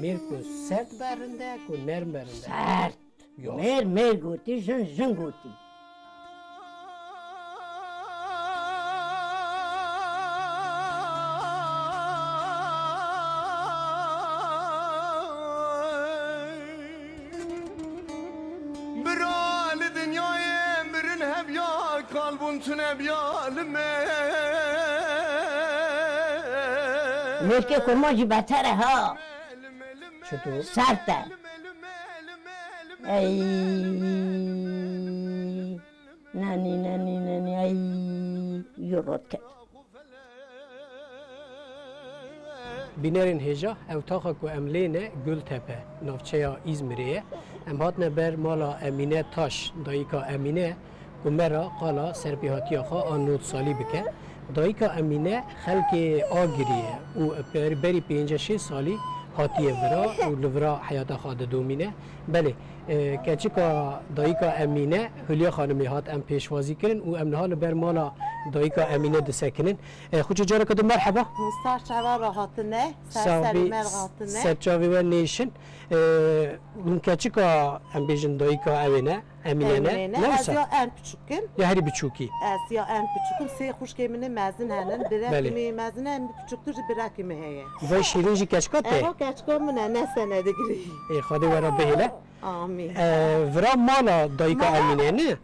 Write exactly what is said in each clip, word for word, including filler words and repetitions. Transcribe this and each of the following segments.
Mêr ku sert be rind e, ku nerm be rind e. Sert. Yo. Mêr mêr gotî, jin jin gotî. Bira li dinyayê mirin hebya, kalbûn tune biya li me. Mêrkê kurman jî beter e ha. Çito? Sert e. Ey. Nenî, nenî, nenî, ey, yû rot ket. Bînerên hêja, ew taxa ku em lê ne, Gultepe, navçeya Îzmirê ye. Em hatine ber mala Emîne Taş, dayika Emîne, ku me re qala serpêhatiya xwe a nod salî bike. Dayika Emîne xelkê Agirî ye û ber-, berî pêncî şêst salî hatiye vira û li vira heyata xwe didomîne. Belê, e, keçika dayika Emîne, Hulya Xanimê hat em pêşwazî kirin û em niha li ber mala dayika Emîne disekinin. E, xwîçe careke din merheba. Sar çava re hatine, ser Sax serê bî, me re hatine. Ser çavê we nêşin. E, hûn keçika, em bêjin, dayika ew ê ne, Emîne ne? Emîne ne, Ne ez wisa? Ya en piçûk im. Ya herî biçûkî. Ez ya en piçûk im, sê xwişkê min ê mezin henin. Belê. Birekî min ê mezin e, em piçûktir jî birekî min heye. Vay şîrîn jî keçika te? Ewa keçika min e, ne sene digirî. Ê, Xwedê we re bihêle. Amîn. E, vira mala dayika Mala, Emîne ne? E,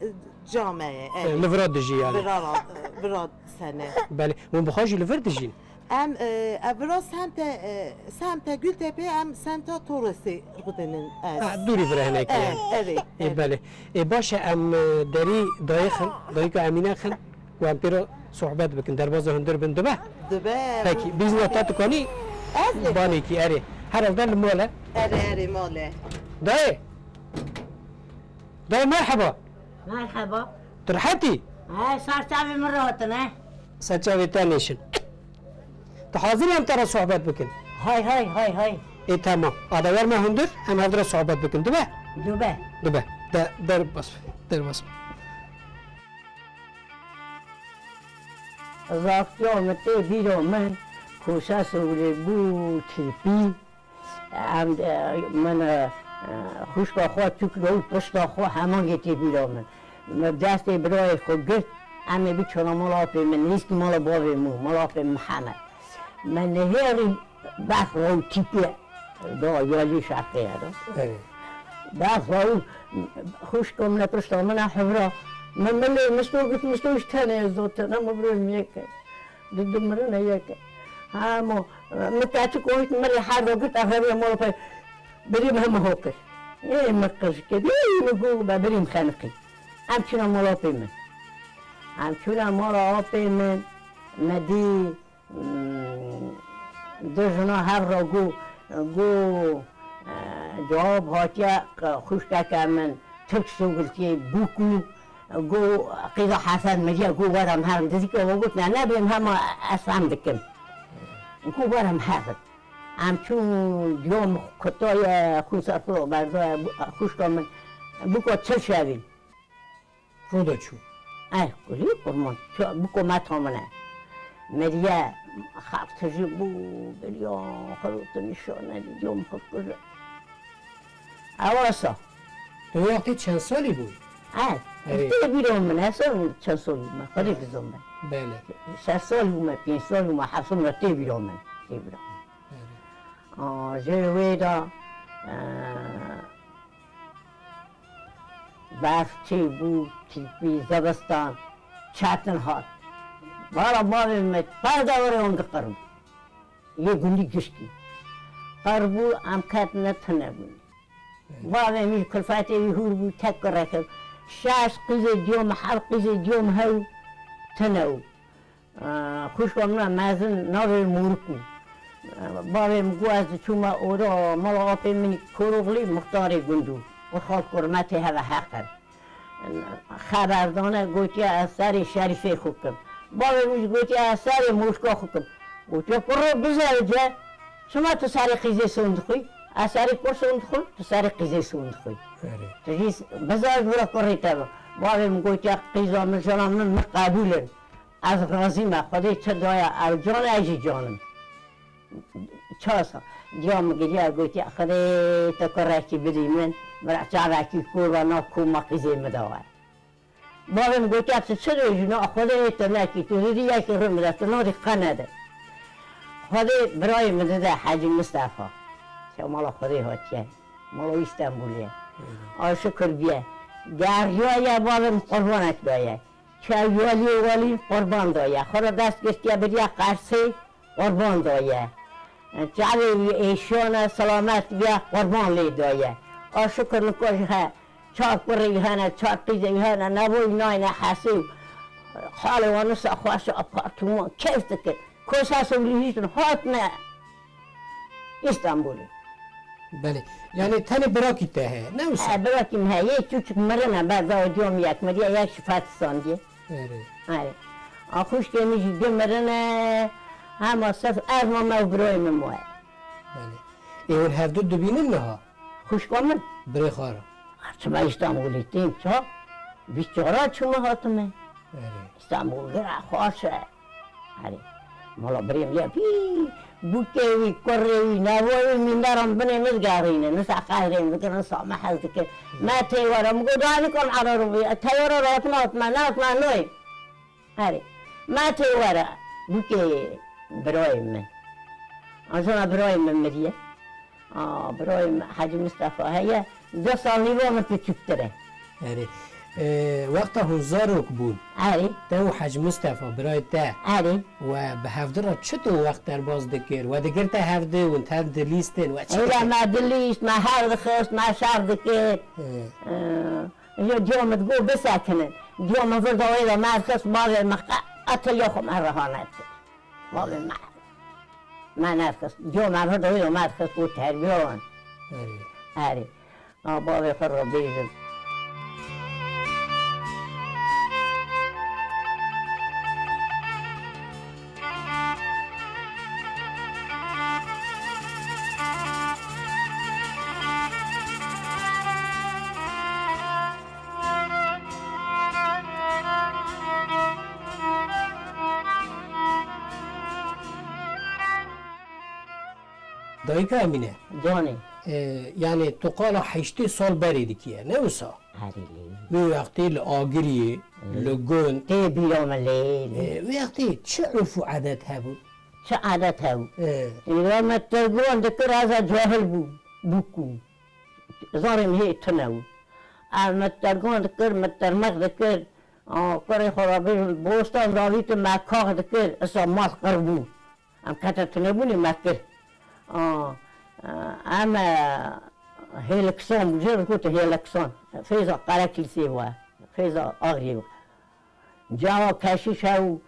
came ye, E, evet. Li vira dijî yani. Vira ra-, vira sene. Belê. Hûn bi xwe jî li vir dijîn? Em, e, ev vira semte, e, semte Gultepe, em semta Torosê rûdinin ez. Ha, dûrî vira hinekî ye. Evet, evet, Ê, evet. Belê. Ê, baş e, em, e, derî dayê xin, dayika Emîne xin, ku em pê re sohbet bikin, derbazê hundir bin dibe? Dibe. Pekî, bîzna te dikanî? Ez ê. Banekî, erê. Herhalde li mal e. Erê, erê, mal e. Dayê. Dayê, merheba. Merheba. Tu rehet î? He, ser çavê min rehet in, he. Ser çavê te nêşin. Tu hazir î em te re sohbet bikin? Hay, hay, hay, hay. Ê, temam. Ada wer me hundir, em hevdira sohbet bikin. Dibe? Dibe. Dibe. De, derbas be. Derbas be. Zaftiya min tê bîra min, ku ses û lê bû tirpî. Em, e, min, e, e, xwişka xwe tûk da û pişta xwe heman yê tê bîra min. Min destê birayê xwe girt, em ê biçûna mala apê min, nêzîkî mala bavê min, mala apê Mihemed. Min nihêrî berf ra û tîpê da, ya lê şerqê ye da. Evet. Berf ra û xwişka min e pişta min e hevra. Min, min lê misto girt, misto ji tenê ez da tene, min birê min yek e. Di du mirine yek e. Hema, min keçik oyt, min rê her da girt, ev rê mala pey. Birî min hema ho kir. Ê min qij kir. Ê min got, be birî min xeniqî. Em çûna mala apê min. Em çûna mala apê min. Me dî, mm, du jina hev ra got, got, e, cewab hatiye, xwişkeke min Tirk sogiltiyê bûk û got, qîza Hesen Mirya got, were em herin. Dizîka we got, ne, nebêm hema ez fehm dikim. Got, were em herin. Em çûn, diya min kutaye, xwîn ser xwe berdaye, xwişka min, bûka çil şevîn. Roda çû. Eh, kulî kurman, çû, bûka meta min e. Meriye, xeq tijî bû, beriya, xwe tu nîşan nedî, diya min xwe kir. Ewa sa. Tu wextê çend salî bûyî? Ez. Erê. Tê bîra min, ez çend salî bûme, xwedê dizanbe. Belê. Şeş salî bûme, pênc salî bûme, heft salî bûme, tê bîra min. Tê bîra min. Erê. Aa, jê wê de, e, berf çêbû, tîpî, zivistan, çetin hat. Bara bavê me, perde were wan diqir bû. Yê gundî giştî. Qir bû, em ketine tune bûn. Bavê min ji kulfetê wî hûr bû, tek kurek e. Şeş qîzê diyo min, heft qîzê diyo min hew tune bû. Aa, xwişka min a mezin navê Mûrik bû. Bavê min got, ez diçûme ora mala apê min Koroxlî, muxtarê gund û xal kurmetê heve heq in. Xeberdane gotiye, ez serê şerîfê xwe kim. Bavê min jî gotiye, ez serê moşka xwe kim. Gotiye, kurê bizewce, çima tu serê qîzê son dixwî? Ez serê kur son dixwim, tu serê qîzê son dixwî. Erê. Tu jî bizewc bira kurê te be. Bavê min gotiye, qîza min, jina min, min qebûl in. Ez razî me, Xwedê çi daye, ew can e, ez jî can im. Çasa, diya min giriya, gotiya, Xwedê te kurekî bidî min, bira çavekî kor ve nav koma qîzê min de we. Bavê min gotiya, tu çi dibêjî, na Xwedê tu nekî, tu hêdî yekî rû min de, tu nadî qe nede. Xwedê birayê min dide Hecî Mistefa. Şew mala Xwedê hatiye, mala Îstanbulê. A şikir biye. Geriyaye, bavê min qurbanek daye. Çavyaliyê walî qurban daye. Xwe re dest girtiye biriye Qersê, qurban daye. Çavê wî êşiyane, selamet biye, qurban lê daye. A şikir nika jî he, çar kurê wî hene, çar qîzê wî hene, nevoyî nayne hesê û xalê wan wisa xweş apartman keyf dikin. Koşa Soglî hiştin hatine Îstanbulê. Belê. Yani tenê birakî te heye, ne wisa? He, birakî min heye. Yê çûçik mirine, berda diya min yek miriye, yek jî fetisandiye. Erê. Erê. A xwişkê min jî du mirine, hema sif ez mame û birayê min maye. Belê. Ê hûn hevdu dibînin niha? Xwişka min? Birê xwe re. Çima Îstanbulê tên ça? Bîst cara çûme hatime. Erê. Îstanbul gira xweş e. Erê. Mala birêm ya pî, bûkê wî, kurê wî, nevoyê wî, mînderan binê min digerîne. Nisa qehrê min dikirin, nisa me hez dikir. Me tê were, min got, daha nikan ara rûvî. Teyara re hatime, hatime, nehatime, noyê. Erê. Me tê were, bûkê birayê min. Anjona birayê min miriye. A, birayê min Hecî Mistefa heye, du sal nîva min piçûktir e. Erê. E, wexta hûn zarok bûn, Erê. Te û Hecî Mistefa, birayê te, Erê. We bi hevdi re çito wext derbas dikir? We digirte hevdi, hûn tev dilîstin, we çi Êra dikir? Me dilîst, me hev dixist, me şer dikir. Ê. E, ji diya min digot bisekinin. Diya min vir dawê de me dixist, bavê min qe-, qetiliya xwe me reha nekir. Bavê me, me nedixist. Diyo me vir dawî de me dixist û terbiya wan. Erê. Erê. A bavê xwe re bêjim. Dayika Emîne. Canê. E, yani tu qala heştê sal berê dikiye, ne wisa? Erê. Wê wextê li Agiriyê, Hmm. li gund. Tê bîra min lê. E, wê wextê çi urf û edet hebû? Çi edet hebû? E. Îra me terguan dikir, ez a cahil bû, bûkû. Zarê min hê tune bû. Ev me terguan dikir, me termex dikir. A, kurê xwe re bêjim, bostan davîtin me kax dikir, isa mal qir bû. Em kete tunebûnê me kir. A, em, e, hêliksan bû, jê re gotin hêliksan. Fêza Qerekilsê we, fêza Axriyê we. Cawa Keşîş hew,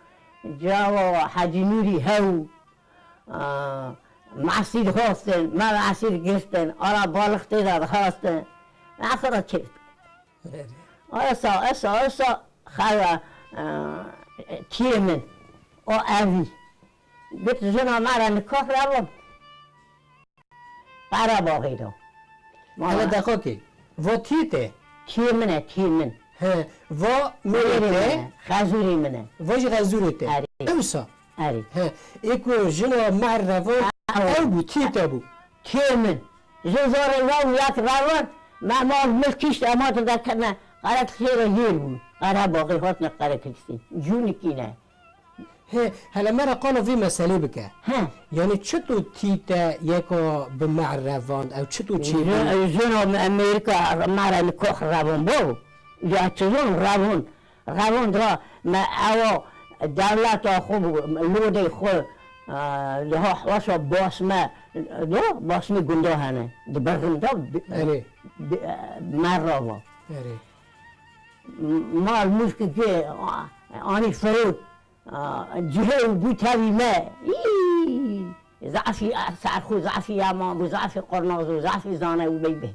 cawa Hecî Nûrî hew. A, Mesîd xwestin, me Mesîd girtin, ara balix tê de dixwestin. Me xwe re kêf. Esa, esa, esa, xewa, e, tiyê min, o evî. Got, jina me re nikah re bû. Qerebaxê de. Hele deqakê. Va tiyê te? Tiyê min e, tiyê min. He, va mêrê Mêrê te? Min e, xezûrê min e. Va jî xezûrê te. Erê. Ewsa? Erê. He, ê ku jina me re va Ha, ew bû, tiyê te bû. Tiyê min. Ji zarê va û yek revan, me mal milk kişt, em hatin derketine Qeretilxê re yêr bûn. Qerebaxê hatine Qeretilxê. Cûnikî ne. He, hele me re qala vê meselê bike. He. Yanî çito tî te yeka bi me revand, ew çito çêbû? Jin, jina me Amerîka me re nikah revand bo. Ya çi zon revand. Revand ra me ewa dewleta xwe bû, lodê xwe, e, li ha hewşa basme, do, basmê gunda hene. Di ber gunda bi, Erê. bi, e, me rava. Erê. Mal mulkê ke, a, anî firot. A, cihê û bû tevî me. Î, Zafî serxû, zafî yaman bû, zafî qurnoz û zafî zane û bey bey.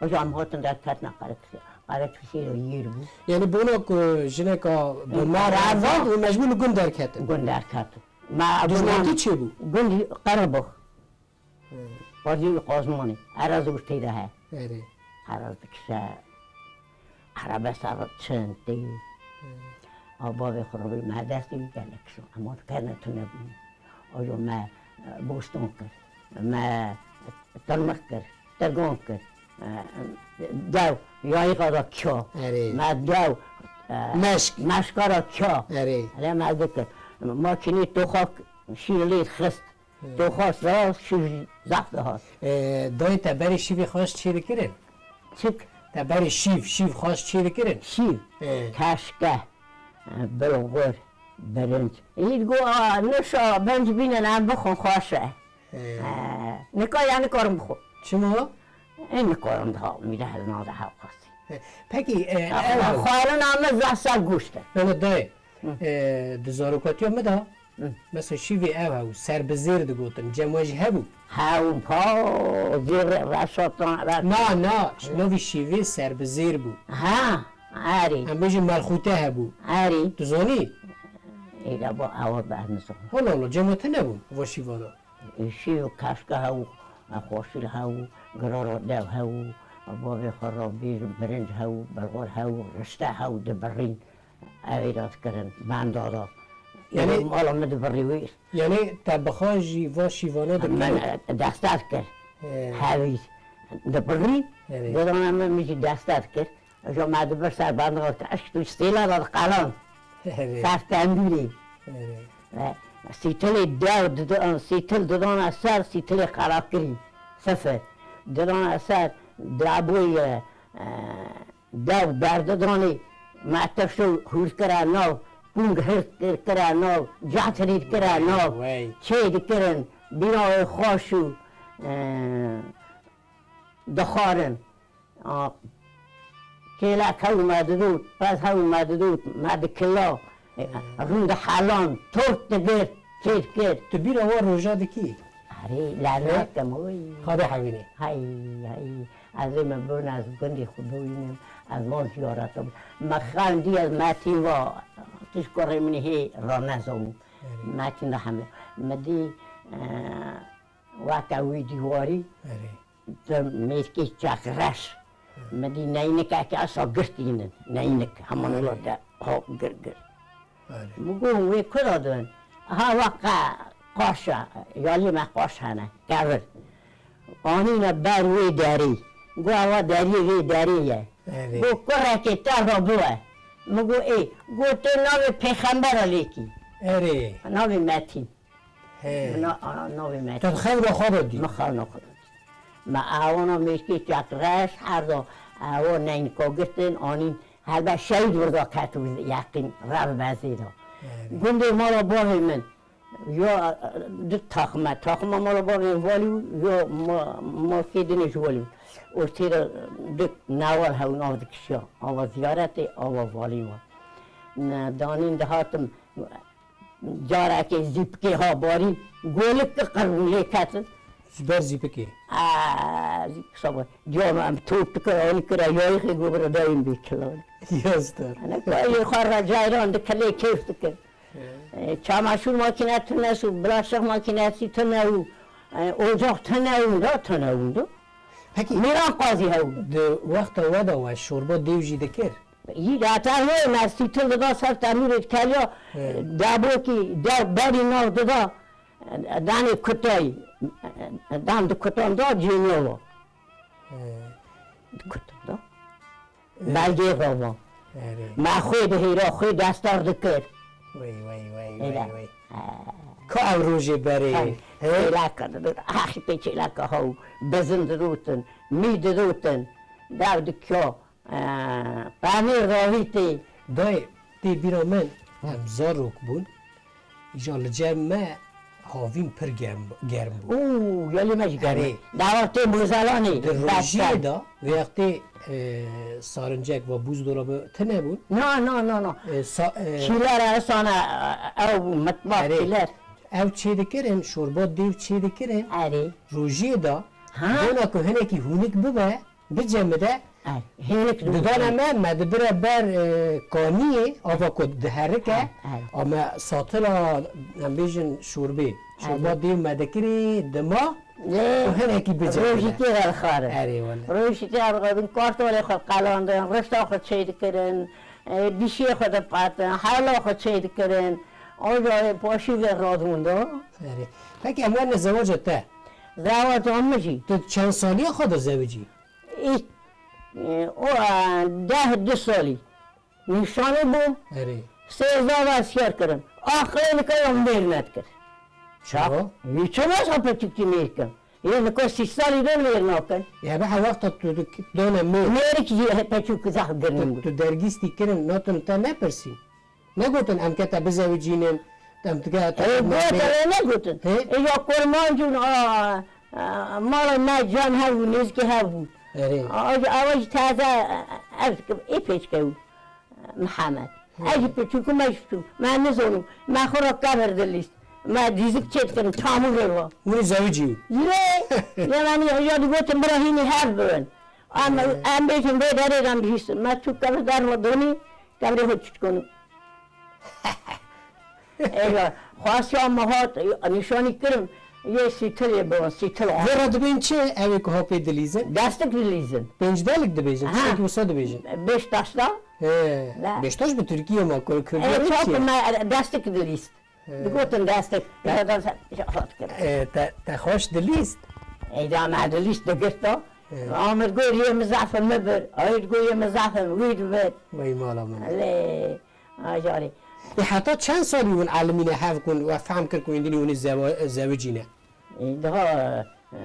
Hocam hatin derketina qeretkişî, qeretkişî yîr bû. Yanî bona ku jineka bi mar Qerebû. Û mecbûr li gund derketin. Gund derketin. Me Dijmantî çêbû? Gundî Qerebû. He. Qazî Qazmanê, Erezo û tê de he. Erê. Erez dikişe, erebe ser çin tê. He. A bavê xwe robî me destî gelek şo. Ema dikerine tune bû. Ajo me, e, boston kir. Me tirmix kir, tirgon kir. E, dew, yayî qada kya. Erê. Me dew, e, Meşk. Meşka ra kya. Erê. Erê me dikir. Makînê toxa şîrlê xist. Toxa zaf şîv zaf dihat. Ee, dayê te berê şîvê xweş çê dikirin? Çik? Te berê şîv, şîv xweş çê dikirin? Şîv, Ee. Keşke, e, bilxur, birinc. Îd got, "A, nişa binc bînin, em bixwin xweş e." Ee. E, nika ya nikarim bixwim. Çima? Ê nikarim daha mîre hel nade hewqasî. Ee, pekî, e, Ya, ew xwarina min zaf ser goşt e. Nana dayê, Hı. e, di zarokatiya min de Hı. Mesela şîvê ew hebû, ser bi zêr digotin, cem we jî hebû? Hew pa zêr reşatan, reş- Na, na, navî şîvê ser bi zêr bû. Ha, erê. Em bêjin merxûte hebû. Erê. Tu zanî? Êla bo ewa ber nizam. Hala hala, cem we tune bûn, va şîvana? Şîv keşke hew, xweşîl hew, girara dew hew, bavê xwe re bêjin, birinc hew, bilxor hew, rişte hew, dibirîn. Ev ê rast kirin, benda da. Yanî Yanî mala min dibirî wî. Yanî te bi xwe jî va şîvana dikir? Min, e, deste dikir. He. Hevî dibirî, He. Didana min, min jî deste dikir. Jo me dibir ser benda, eşk tu stêla da diqelan. He. Ser tendûrê. He. Ve sîtilê dew dida-, sîtil didana ser, sîtilê qerakirî. Sifir. Didana ser, daboyê, e, Dew berdidanê, me tefşo hûr kira nav, pûng hir kir kira nav, catirî kira nav, Wey. Çê dikirin, bîna wê xweş û, e, dixwarin. A, kêlek hew me didot, pez hew me didot, me dikila, e, rûn dihelan, top digir, çê dikir. Tu bîra wan roja dikî? Erê, lê nakim, oy. Xade hewînê. Hay, hay. Ez ê min bibin, ez gundê xwe bibînim, ez van ziyaretim. Me xendî ez Metîn va, tişko rê min hê ranezom. Erê. Metîn de heme. Me dî, e, weke wî dîwarî, Erê. Di mêrkê çek reş. Me dî neynikeke esa girtînin. Neynik, heman wila de, ha, gir, gir. Belê. Min got, wê kura din? Ha, wa qe-, qaşa, yalî me qaş hene, kevir. Anîne ber wê derê. Got, ewa deriyê vê derê ye. Erê. Got, kurekê te re biwe. Min got, ê. Got, tu navê pêxembera lêkî. Erê. Navê Metîn. He. Min a, a, navê Metîn. Te xewra xwe de dî? Min xewra xwe de dî. Me awana mêrkê çek reş, her da awa neynika girtin, anîn, helbet şehîd wirda ket û yeqîn, rev bezê da. He. Gundê mala bavê min, ya, e, du taxme, taxma mala bavê min valî û ya ma-, malkê dinê ji valî û. Ortê de du newal hew nav dikişiya. Ava ziyaretê, ava valî wa. Ne, danîn dihatim, Carekê zîpikê ha barî, golik ki qirûn lê ketin. Ji ber zîpikê? Aa, zîpik sabah. Diya me em top dikir, anî kira yayixê gobira dayên bê kilan. Yastar. Ana kayê xwe re cayran dikir, lê keyf dikir. He. E, çamaşûr makîne tune şû, bulaşık makinesi tune û, e, ocak tune û, da tune û, da. Peki, Mêran qazî hew. Di wexta we de we şorba dêw jî dikir? Yî heta wê me sîtil dida ser tenûrê dikeliya, He. Debokî dev berî nav dida, danê kutayî, dan di kutan da cêniya wa. He. Di kutan da. He. Belgê rava. Erê. Me xwê dihêra, xwê destar dikir. Wey, wey, wey, Êle. Wey, wey. He. Ka ew rojê berê. He. He. Çêleka didot, axî pê çêleka hew, bezin didotin, mî didotin, dev dikya. Ee, Pamîr ravîtê. Dayê, tê bîra min, Hı. Em zarok bûn. Îja li cem me havîn pir germ, germ bû. Û, ya li me jî germ. Erê. Dawa tê Mozalanê, Di rojiyê de, vê wextê, e, sarincek ve buzdolabı tine bûn. Na, na, na, na. E, sa-, e, Kîlera esana, e, ew mitbah Erê. Kîler. ew çêdikirin, şorba dêv çêdikirin. Erê. Rojiyê de Ha. dona ku hinekî hûnik bibe, bicemide, Er. Hênik didane me, me dibire ber, e, kaniyê, ava ku diherike, Er, er. a me satira, em bêjin şorbê. Şorba Er. dêv me dikirî, dima, û hinekî bicemide. Rojî tê ve dixwarin. Erê wele. Rojî tê ve dixwarin, kartolê xwe qelandin, rişta xwe çêdikirin, e, dişiyê xwe dipatin, hewla xwe çêdikirin. O carê paşî vê radibûn da. Erê. Peki em werne zewaca te. Zewaca min jî. Tu çend saliya xwe de zewicî? Î, e, o, e, deh du salî. Nîşanî bû. Erê. Sêzdeh ve esker kirin. Aqilê nika ya mêr nedikir. Çawa? Wî çima sa peçûkî mêr kin? Yê nika sî salî de mêr nakin. Ya be wexta tu, tu done mêr. Mêrik jî peçûk zehf girin Tu, bû. tu dergîstî kirin, natin te nepirsî. Negotin em ke te bizewicînin, em dike te Ê, gotin, ê, negotin. He? Ê, ya kurmancûn, a, a, mala me can hebû, nêzikî hebû. Erê. A, a, awa jî taze, ez dikim, ê pêçke bû. Mihemed. Ez jî piçûk im, ez jî piçûk. Me nizanim. Me xwe re kevir dilîst. Me dîzik çêdikirin, çamûrê ve. Hûn ê zewicî bû. Lê, lê me nî, ya digotin bira hînî hev bibin. Em, em bêjin vê derê de em bihîstin. Me çû kevir derve donî, kevirê xwe çû dikonu. Eyvah. Xwestiya me hat, nîşanî kirim. Yê sîtilê bibin, sîtil. Vê re dibên çi? Ew ê ku hapê dilîzin? Destik dilîzin. Pêncdelik dibêjin, ha, tiştekî wisa dibêjin. Beş taşla. He. La. Beştaş bi Tirkî ye ma, ku Kurdî. E, çap me destik dilîst. He. Digotin destik. He. Te, te xweş dilîst. Eyda me dilîst digirta. He. Amir goriyê min zafin mi bir. Ayir goriyê min zafin wî dibir. Vay mala min. Lê. Ajarê. Ê, heta çend salî hûn elimîne hev kun we fehm kir ku hûn dinî hûnê zewa-, zewicîne? Ê, daha, e,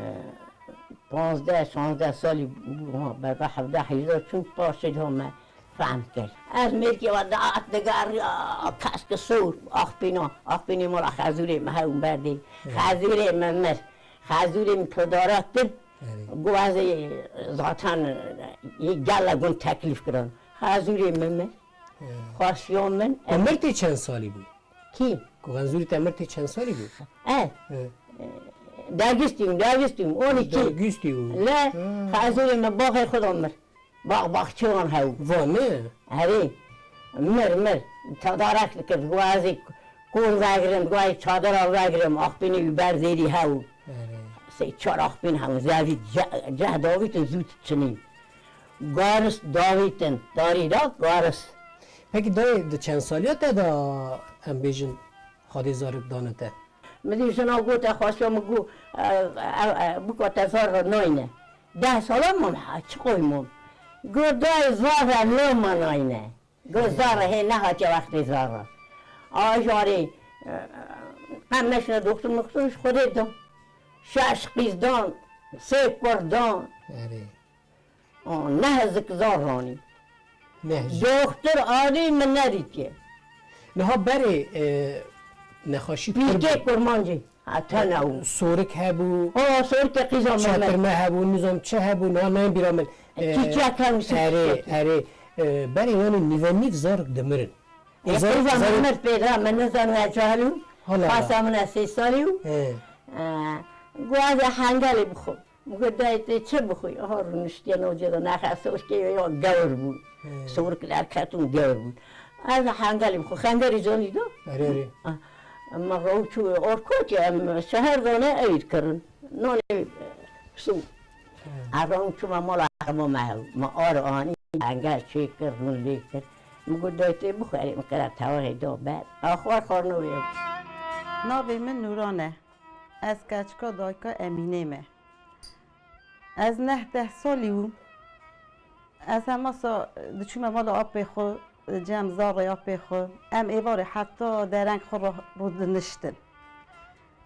panzdeh, şanzdeh salî bû, ha, berga hevdeh hejda çû paşê daha me fehm kir. Ez mêrkê we daet digerî, a, kesk sor, axpîna, axpînê mala xezûrê me hew berdê. Xezûrê me mir. Xezûrê min pidara kir. Got ez ê zaten, e, yê gele gun teklîf kirin. Xezûrê min mir. Xwestiya min. Ku mir tê çend salî bû? Kî? Ku Xenzûrî te mir tê çend salî bû? E. He. Dergistîm, dergistîm. Onî kî? Dergistî bû. Le, ha. Xezûrê me baxê xwe da mir. Bax, baxçe wan hew. Va ne? Erê. Mir, mir. Tedarek dikir. Got ez ê kon vegirim, got ez çadira vegirim. Axpînê wî ber zêrî hew. Erê. Sey çar axpîn hew. Zevî ce-, ceh davîtin zû çinî. Garis davîtin, darî da garis. Pekî dayê, di çend saliya te de, em bêjin, Xwedê zarok dane te? Min dî jina got, e, xweşa min got, e, e, e, bika te zar re nayne. Deh sala mam, ha, çi qoy mam. Got, dayê, zar re loma nayne. Got, zar re hê nehatiye wextê zar re. A jarê, e, e, qem neşine doktor moktor, ji Xwedê dan. Şeş qîz dan, sê kur dan. Erê. Aa, neh zik zar ranî. Neh zik. Doxtir alî min nedîtiye. Niha berê, e, nexweşî pir Pîrkê bû. Kurmancî. Ha, tene û. Sorik hebû. Ha, sorikê qîza min. Çetirme hebû, nizam çi hebû, niha nayên bîra min. E, çîçek hebû, erê, erê. E, berê yanî nîve nîv zarok dimirin. E, qîza min mir pêda, min nizanim ez cahil im. Hala. Xasa min ez sê salî û. He. E, got ez ê hengelê bixwim. Min got, dayê, tê çi bixwî? Aha, rûniştiye navcê de nexwe, sorikê ya gewr bûn. He. Sorik derketin gewr bûn. Ez hengelî bixwe, xengerî canî de. Erê, erê. Ah, min rew çû orkotê, em şeher de ne ew dikirin. Nanê, e, sû. He. Ez rew çûme mala hema me hew. Me ar anî, hengel çêkir, rûn lê kir. Min got, dayê, tê bixwe, erê, min kira tewexê da ber. Axwar xwarno wê. Navê min Nûran e. Ez keçika dayika Emînê me. Ez neh deh salî bûm. Ez hema sa diçûme mala apê xwe, cem zarê apê xwe. Em êvarê heta dereng xwe re rûdiniştin.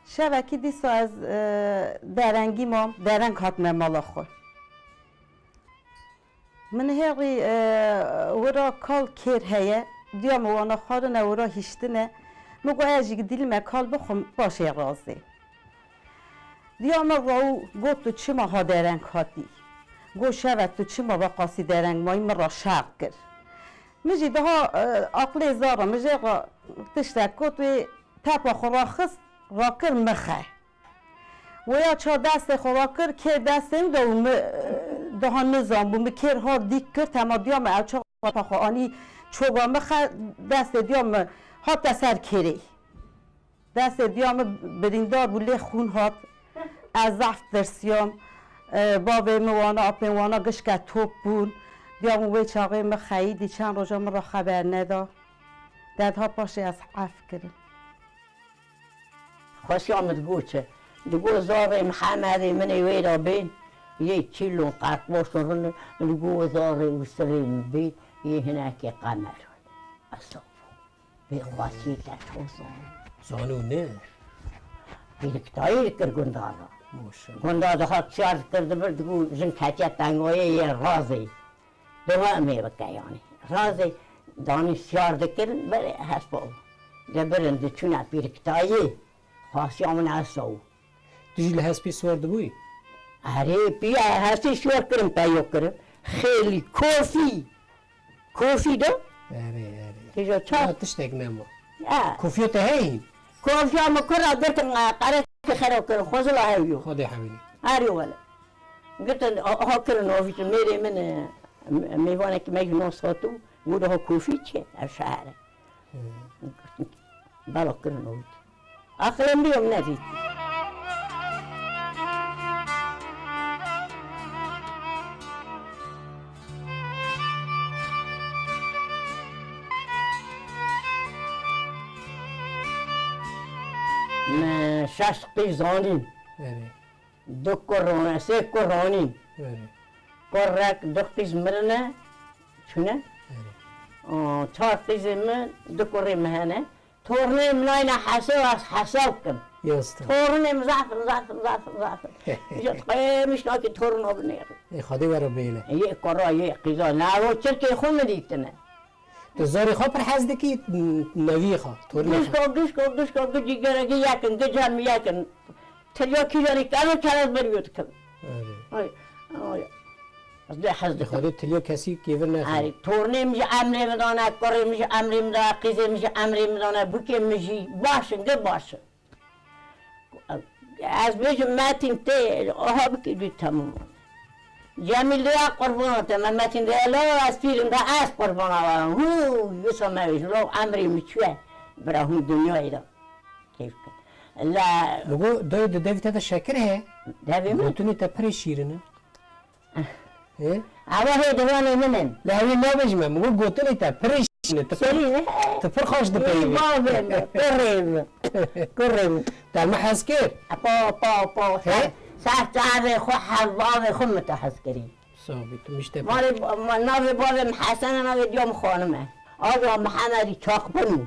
Şevekî dîsa ez, e, derengî mam, dereng hatime mala xwe. Min hêrî, e, wira kal kêr heye, diya min wana xwarine wira hiştine. Min got, ez jî dilî me kal bixwim, paşê razê. Diya min rew got, tu çima ha dereng hatî? Got, şeve tu çima veqasî dereng mayî, min re şer kir. Min jî daha, e, aqilê zara, min jê re tiştek got, wê tepa xwe raxist, rakir mixe. Wêya ça destê xwe rakir, kêr destê min de û mi, e, daha nizanbû, mi kêr har dîk kir, tema diya me ew çaxa xwe anî çoga mixe, destê diya mi hate ser kêrê. Destê diya min birîndar bû, lê xûn hat. Ez zehf tirsiyam. E, bavê min wana, apên wana gişke top bûn. Diya min wê çaxê min xeyîdî, çend roja min re xeber neda. Te diha paşê ez ef kirim. Xwesiya min digot çi? Digot zarê Mihemedê min ê wê re bên, yê çîlon qerqboşon rin, digot zarê û sirê min bên, yê hinekê qemer. Estexfirullah. Bêxwasiyê te ço zanî? Zanû ne? Pîriktayî dikir gunda de. Maşallah. Gunda de hat çar dikir dibir, digo jin ketiye tengayê yê razê. Dewa em ê bike yanî. Razê danî siyar dikirin, berê hespa. Dibirin diçûne pîriktayî. Xwasiya min esa û. Tu jî li hespî siwar dibûyî? Erê, piya hespî siwar kirin, peyo kirin. Xêlî kofî. Kofî de? Erê, erê. Kêja çar. Ya tiştek nema. Ya. Kofiya te heye hîn? Kofiya min kura girtin, e, qerekê xera kirin, xwezila hew yo. Xwedê hewînî. Erê wele. Girtin, a-, aha kirin ovîtin, mêrê min, e, m-, mêvanekî me ji nas hatû, got, "Aha kofî çi? Ev şehre." Hmm. Bela kirin ovîtin. Aqilê min bîyo min nedît. Me şeş qîz anîn. Erê. Du kur ronîn, sê kur ronîn. Erê. Kurek du qîz mirine, çûne. Erê. Aa, çar qîzê min, du kurê min hene. Tornê min ayna hesab, ez hesab kim. Ya usta. Tornê min zaf in, zaf in, zaf in, zaf in. Ji qemiş nakî torna binêrin. Ê, Xwedê were bêle. Yê kura, yê qîza, navo çirkê xwe min dîtine. Tu zarê xwe pir hez dikî, n-, neviyê xwe, tornê xwe? Gişko, gişko, gişko, gicî gerekî yekin, gicem yekin. Tiriya kîjanî kero çerez beriyo dikim. Erê. Ay, ay. Ez lê hez dikim. Xwedê tiliya kesî kêvir nexin. Erê, tornê min jî emrê min dane, kurê min jî emrê min dane, qîzê min jî emrê min dane, bûkê min jî baş in, gir baş in. Ez bêjim Metîn tê, aha bikî dû temam. Cemîl de ya qurbana te, me Metîn de la ez pîrim de ez qurbana wa. Hû, yusa me ji lo emrê min çûye. Bira hûn dinyayê de. Keyf kir. La Li go dayê di devî te de şekir heye? Devê min? Gotinê te pirê şîrin e. Hê? Ewa hê diwanê min in. Lê hewî nabêjime, min got gotinê te pirê şîne, tu pir, Şirîn e. Tu pir xweş dipeyivî. Ê, bavê min, kurê min. Kurê min. Te min hez kir? Pa, pa, pa. Hê? Ser, ser çavê xwe, hev bavê xwe min te hez kirî. Sabî, tu mişte. Malê ba-, ma-, navê bavê min Hesen e, navê diya min Xanim e. Aga Mihemedî Çaqbin û.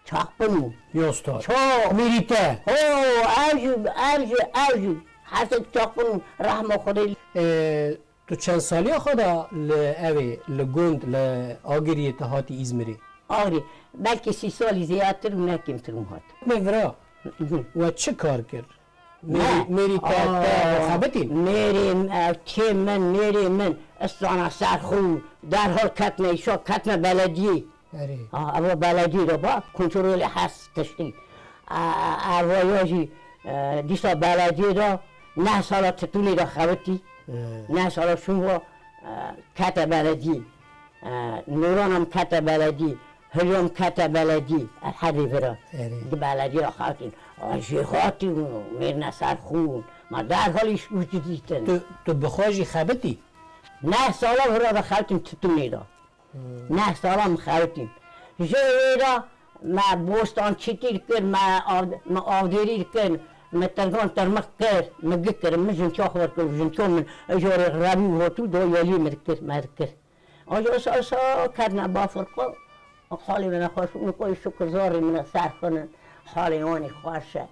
Çaqbin û. Yosta. Çok. Mîrî te. Ho, ev jî, ev jî, ev jî. Her şey çaqbin û. Rehma Xwedê. Ee, tu çend saliya xwe da li evê, li gund, li Agiriyê te hatî Îzmirê? Agirî. Belkî sî salî zêdetir û ne kêmtir û hat. Me vira. Hı hı. We çi kar kir? Mêrî, Ne? mêrî te, te Aa, xebitîn? Mêrê, ev kêm min, mêrê min, istana ser xwe, derhal ketme îşa, ketme belediyê. Erê. Aa, eva belediyê de ba, kontrolê her tiştî. Aa, eva ya jî, e, dîsa belediyê de neh sala titûnê de xebitî. He. Neh sala şûn va, e, kete belediyê. E, Nûran em kete beledî, Hilyom kete beledî, ez herdê vira. Erê. Di beledî re xewtîn. A jê xatî û mêrine ser xûn. Ma derhal îş û dîtin. Tu, tu bi xwe jî xebitî? Neh sala vira de xewtîn titûnê de. Hmm. Neh sala min xewtîn. Ji wê re me bostan çitî dikir, me av-, me avdêrî dikir, me tirgan tirmix kir, me gik kir, min jinça xwe kir, jinça min, ejarê revî û hatû da yelî me dikir, me dikir. Aja sa, sa ketine bafir xwe, xalê min xweş bû, min xwe şikir zarê min ser xinin, halê wan ê xweş e.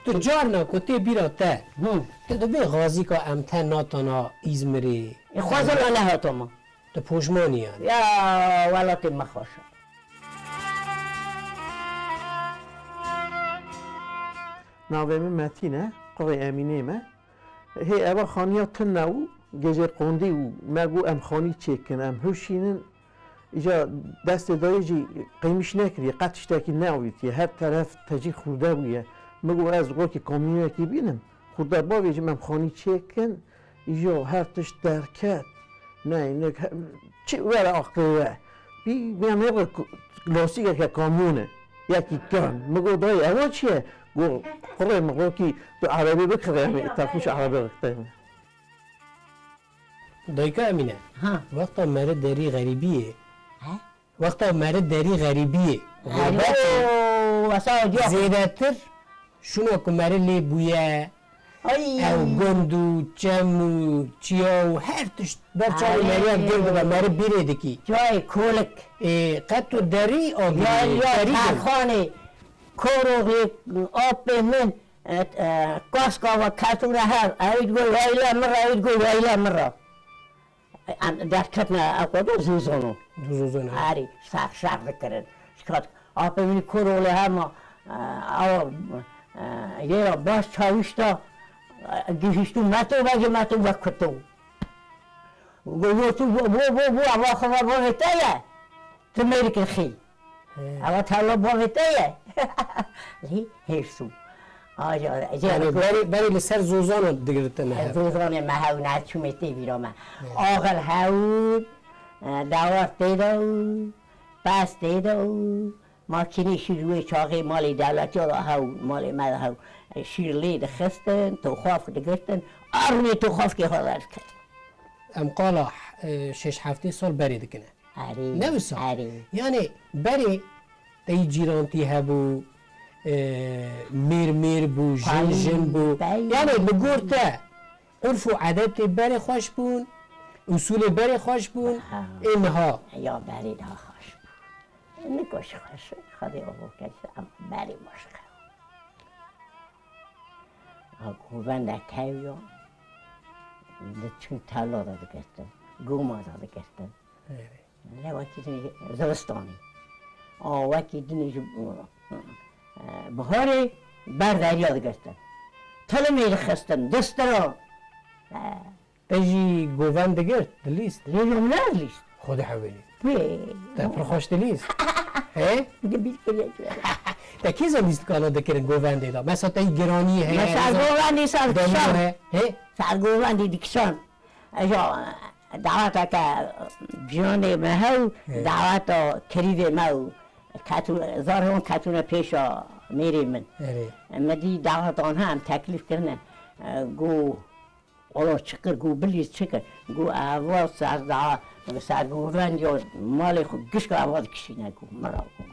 Tu carna ku tê bîra te, Hı. tu dibê xazîka em te natana Îzmirê. E, xwezila nehatama. Tu poşmanî yani. Ya, welatê me xweş e. Navê min Metîn e, kurê Emînê me. Hê eva xaniya tune û gecê qondî û me got em xanî çêkin, em hişînin. Îca destê dayê jî qêmîş nekiriye, qet tiştekî neavêtiye. Her teref tecî xûrde bûye. Min got, ez rokî kamyonekî bînim, xurda bavêjim em xanî çêkin, îjo her tişt derket. Neynik, he-, çi were aqilê we? Bî, bî em ê ku-, lastikeke kamyone, yekî kirin. Min got, dayê, ewa çi ye? Got, kurê min, rokî tu erebê bikirê, em ê te xwe ji erebê rikiteyne. Dayika Emîne, Ha. wexta meri derî xerîbiyê, Ha? Wexta meri derî xerîbiyê, Alo, xurbatê, wesa diyor. zêdetir şûna ku meri lê bûye, Ay. ew gund û çem û çiya û her tişt ber çavê Ay. meriya girdibe, meri bîrê dikî. Çay, kolik. Ê, qet tu derî agirî, Ya, ya, derî gund. Tarxanê, koroxê, apê min, e, e, kaska ve ketûne hev, ew digo yayla min re, ew digo yayla min re. Em derketine ew qado zûzon o. Zûzon o. Herî şer, şer dikirin. Şikat apê min kor olê hema, e, ew, e, yê ra baş çawîş da, e, gihiştû meto vecî meto vekutû. Go, go, tu, bo, bo, bo, bo, ava xwe va bavê te ye. Tu mêrikê xî. He. Ewa tewla bavê te ye. Lê hêrsû. Aja, Yani berê, berê li ser zozana digirtine hev. Zozanê me hew ne çûmê tê vîra me. He. Axil hew, e, dewar tê de û, pez tê de û, makînê şîr wê çaxê malê dewletî ya da hew, malê me de hew. E, şîr lê dixistin, toxaf digirtin, armê toxafkê xwe derdikir. Em qala, e, şeş heftê sal berê dikine. Erê, Ne wisa? erê. Yani berê tey cîrantî hebû, e, mêr mêr bû, jin Tay, jin bû. tay. Yani li gor te urf û edetê berê xweş bûn, usulê berê xweş bûn, Ha. ê niha. Ya berê daha xweş bû. Niko ji xweş, Xwedê avo kir, em berê baş xew. Ha, govendek hew ya, diçin tela da digirtin, goma da digirtin. Erê. Lê wekî din jî zivistanê. A, wekî din jî, e, biharê ber derya digirtin. Tilimê dixistin, distira. E. Te jî govend digirt, dilîst? Lê jom ne dilîst. Xwedê hewêlî. Pê. Te pir xweş dilîst. He? Di bîr kiriye ki. Te kî zan lîstikana dikirin govendê de? Mesela te giranî heye, Mesela mesela govendî ser demû kişan. he. He? Ser govendî dikişan. Ejo, daweteke ciyanê me hew, He. daweta kirîdê me û ketû-, zarê wan ketûne pêşa mêrê min. Erê. Me dî daweta wan hem teklîf kirine. E, gu, ola çi kir, gu bilîz çi kir. Gu eva ser da, ser govend ya malê xwe gişka eva dikişîne gu. Mira gu.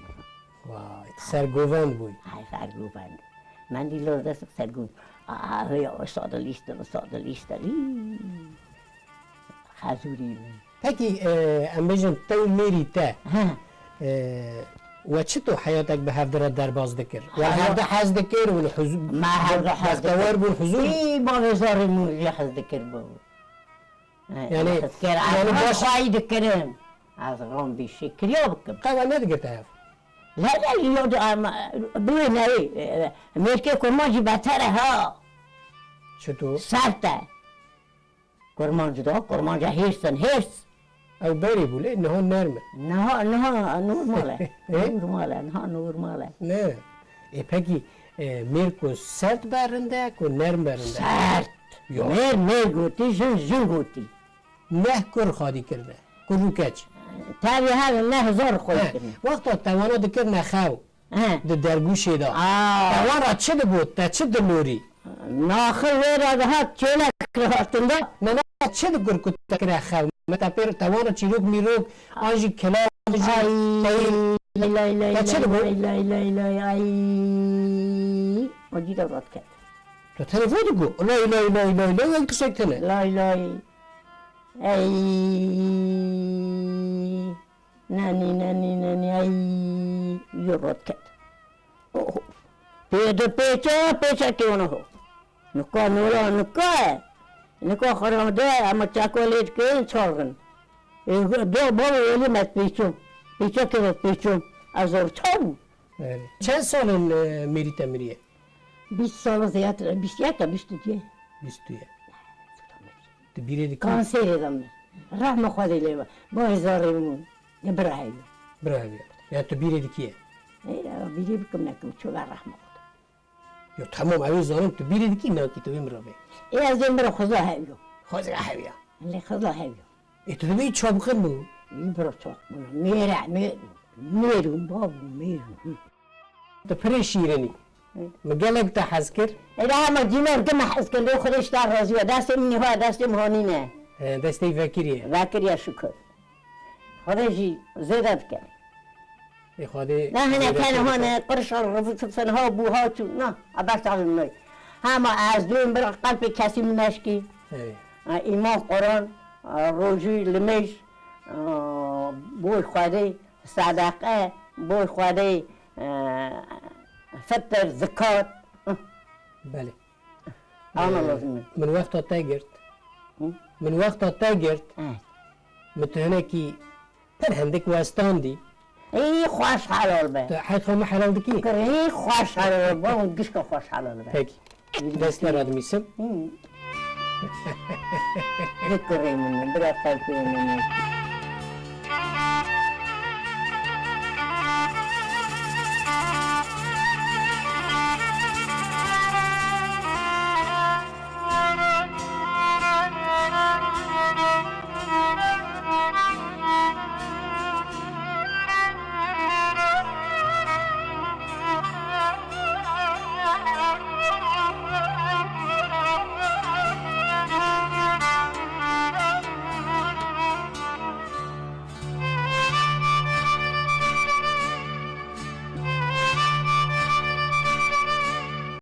Vay, tu sergovend bûyî. Ay, sergovend. Mendî li dest sergovend. Aa, ya, o sadilîstir, o sadilîstir. Hî. Xezûrî min. Pekî, e, em bêjin te û mêrî te, He. e, we çito heyatek bi hevdi re derbas dikir? We Heya- hevdi hez dikir, hûn huzûr, Me hevdi hez dikir. bextewar bûn, huzûr? Î, bavê zarê min jî hez dikir bû. Yani, yani baş- xizkêr, yani ez baş- xwayî dikirim. Ez rom bî şikiriya bikim. Qewa nedigirte hev? La, la, yo, de, ama, bilê neyê, e, mêrkê kurmancî beter e ha. Çito? Sert e. Kurmanc da, kurmanca hêrs in, hêrs. Ew berê bû lê, niha nerm e. Niha, niha normal e. He? Normal e, niha normal e. Ne. E, pekî, e, mêr ku sert be rind e, ku nerm be rind e? Sert. Yo. Mêr, mêr gotî, jin, jin gotî. Neh kur xwedî kirine. Kur û keç. Tevî her neh zor xwedî He. kirine. Wexta te wana dikirine xew. He. Di dergûşê de. Aa. Te wan re çi digot, te çi dilorî? Naxir wê re dihat çêlek hatin de. Ne, ne, çi digur ku te kire xew? Me te pêr te wan re çîrok mîrok, an jî kilam, an jî Ay, teyîr. lay, lay, lay, Te çi lay, digot? lay, lay, lay, lay, ay. O cî de rat ket. Tu telefon digo. Lay, lay, lay, lay, lay, wek tiştek tene. Lay, lay. Ey. Nanî, nanî, nanî, ay. Yo rat ket. Oh. Pê di pêçe, pêçekê wana ho. Nika nora, nika e. Nika xerab de, ama çeko lê dikin, çaxin. E, do baba weli met pêço. Pêçekê met pêço. Ez zor çaw bû. Erê. Çend sal in, e, mêrî te miriye? Bîst sal zêdetir, bîst yek e, bîst û duyê. Bîst û yek. Tu bîrê dikî? Kanserê de min. Rehma Xwedê lê be. Bavê zarê min. Ne bira heye. Bira heye. Ya tu bîrê dikî ye? Ê, ya bîrê bikim nekim, ço ver rehma Xwedê. Ya tamam, ew ê zanim tu bîrê dikî, nakî tu wê mirovê. Ê ez ê mira xweza hev yo. Xweza hev ya. Lê xweza hev yo. Ê tu dibê çapqir bû. Î bira çapqir bû. Mêre, mê-, mêr û bav û mêr û. Tu pirê şîrinî. Hı. Min gelek te hez kir. Ê daha ma dînar ki me hez kir, lê Xwedê ji te razî be. Destê min niha, destê min hanî ne. He, destê vekiriye. Vekiriye şükür. Xwedê jî zêde bike. Ê Xwedê Ne hene zêde tenê bike. Hane qirşa rivî tu tenha bû ha çû. Na, a ber talim noy. Hema ez duyum bir qelpê kesî min neşkî. Hey. Ha, îman, Quran, ha, rojî, limêj, ha, boy Xwedê, sedeqe, boy Xwedê, ha, fitir, zikat. Belê. Ana Ee, lazim e. Min wexta te girt. Hı? Min wexta te girt. Hı. Min tu hinekî pir hindik westandî. Ey xweş helal be. Tu heqa min helal dikî? Kir, ey xweş helal be. Bon, gişka xweş helal be. Peki. Dest te radimîsim. Hı. Bikurê min, bira qelpê min.